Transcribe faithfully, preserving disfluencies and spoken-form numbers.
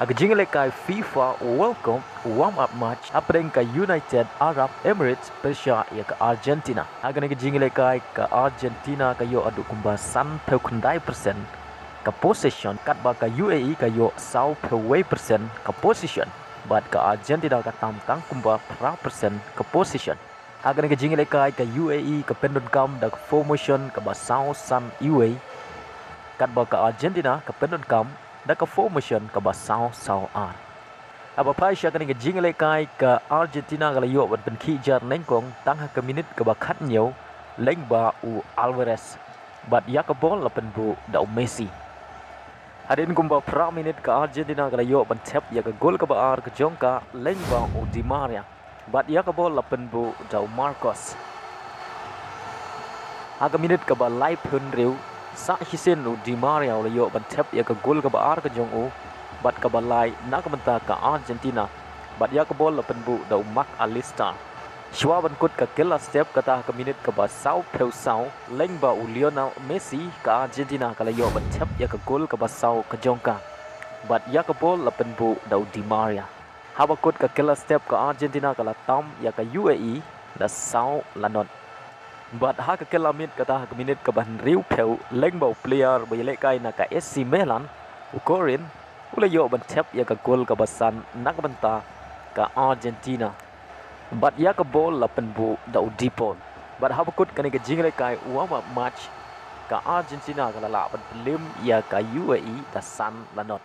Ha ka jingïalehkai FIFA World Cup warm-up match hapdeng ka United Arab Emirates pyrshah ïa ka Argentina. Ha kane ka jingïalehkai ka Argentina ka ïoh haduh kumba sanphew khyndai percent ka possession, katba ka U A E ka ïoh sawphew wei percent ka possession, bad ka Argentina ka tam tang kumba phra percent ka possession. Ha kane ka jingïalehkai ka U A E ka pyndonkam da ka formation kaba saw san uwei, katba ka Argentina ka pyndonkam da ka formation kaba saw saw ar. Haba phai sha kane ka jingïalehkai ka Argentina ka la ïoh ban pynkhih jar nyngkong tang ha ka minit kaba khathynñiew lyngba u Alvarez, bad ïa ka bol la pynbuh da u Messi. Hadien kumba phra minit ka Argentina ka la ïoh ban thep ïa ka gol kaba ar ka jong ka lyngba u Di Maria, bad ïa ka bol la pynbuh da u Marcos. Ha ka minit kaba laiphew hynriew, sa shisien u Di Maria u la ïoh ban thep ïa ka gol kaba ar ka jong u bad kaba lai na ka bynta ka Argentina, bad ïa ka bol la pynbuh da u Mac Allister. Shuwa ban kut ka kylla step kata ha ka minit kaba sawphew saw, lyngba u Lionel Messi ka Argentina ka la ïoh ban thep ïa ka gol kaba saw ka jong ka, bad ïa ka bol la pynbuh da u Di Maria. Haba kut ka kylla step ka Argentina ka la tam ïa ka U A E da saw la not. Bad ha ka kylla miet kata ha ka minit kaba hynriewphew, lyngba u player ba ïalehkai na ka A C Milan, u Korin, u la ïoh ban thep ïa ka gol kaba san na ka bynta ka Argentina, bad ïa ka bol la pynbuh da u De Paul. Bad haba kut kane ka jingïalehkai warm-up match, ka Argentina ka la lah ban pynliem ïa ka U A E da san la not.